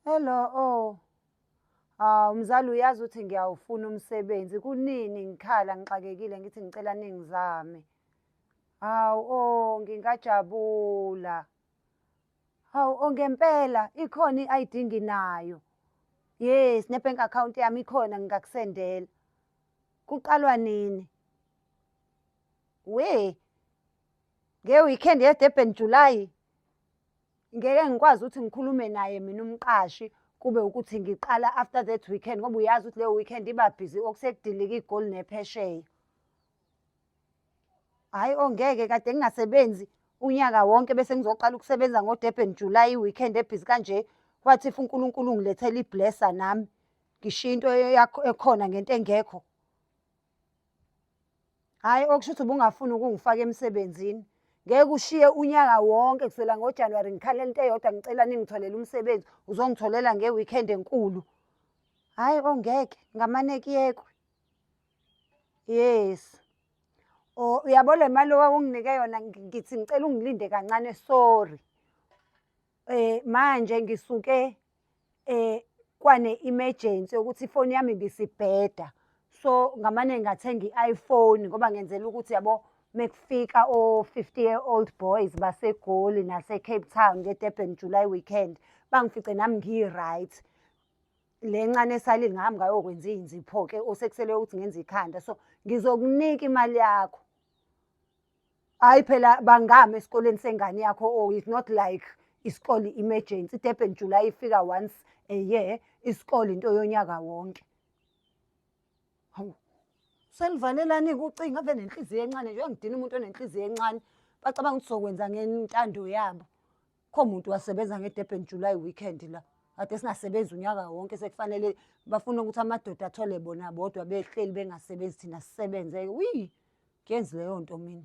Hello, oh. Hawu mzali, uyazi ukuthi ngiyawufuna umsebenzi. Kunini ngikhala ngixakekile ngithi ngicela ningizame. Hawu, oh, ngingajabula. Hawu, oh, ngempela ikhona i-ID nginayo. Yes, ne-bank account yami ikhona, ngingakusendela. Kuqalwa nini? We, nge-weekend ye-Durban July. Ngeke ngikwazi ukuthi ngikhulume naye mina umqashi, kube ukuthi ngiqala after that weekend, ngoba uyazi ukuthi leyo weekend iba busy, okusekudilika iGoli nephesheya. Hhayi, oh, ngeke, kade ngingasebenzi unyaka wonke bese ngizoqala ukusebenza ngo-Durban July, i-weekend ebhizi kanje. What if uNkulunkulu ungilethela i-blesser nami, ngishiye into ekhona ngento engekho? Hhayi, okusho ukuthi ubungafuni ukungifaka emsebenzini. Ngeke ushiye unyaka wonke kusukela ngoJanuwari ngikhalela into eyodwa, ngicela ningitholele umsebenzi, uzongitholela nge-weekend enkulu. Hhayi, oh, ngeke, ngamane kuyekwe. Yes. Oh, uyabo le mali owawunginike yona, ngithi ngicela ungilinde kancane, sorry. Manje ngisuke kwane-emergency yokuthi ifoni yami ibisibheda. So ngamane ngathenga i-iPhone ngoba ngenzela ukuthi, yabo, mekufika o-50 year old boys baseGoli nase-Cape Town nge-Durban July weekend, bangifice nami ngi-right. Le ncane esalile ngahamba ngayokwenza iy'nzipho-ke, osekusele ukuthi ngenze ikhanda. So ngizokunika imali yakho. Hhayi phela, bangami esikoleni sengane yakho. Oh, it's not like isikole emergency. I-Durban July ifika once a year, isikole into yonyaka wonke. Hawu, selivalelani-ke ucingo? Ave nenhliziyo encane nje, uyangidina umuntu onenhliziyo encane. Bacabanga ukuthi sokwenza ngentando yabo. Kho muntu wasebenza nge-Durban July weekend la? Kade singasebenzi unyaka wonke, sekufanele bafuna ukuthi amadoda athole bona bodwa behleli bengasebenzi, thina sisebenze. Wi, kuyenzi leyo nto mina.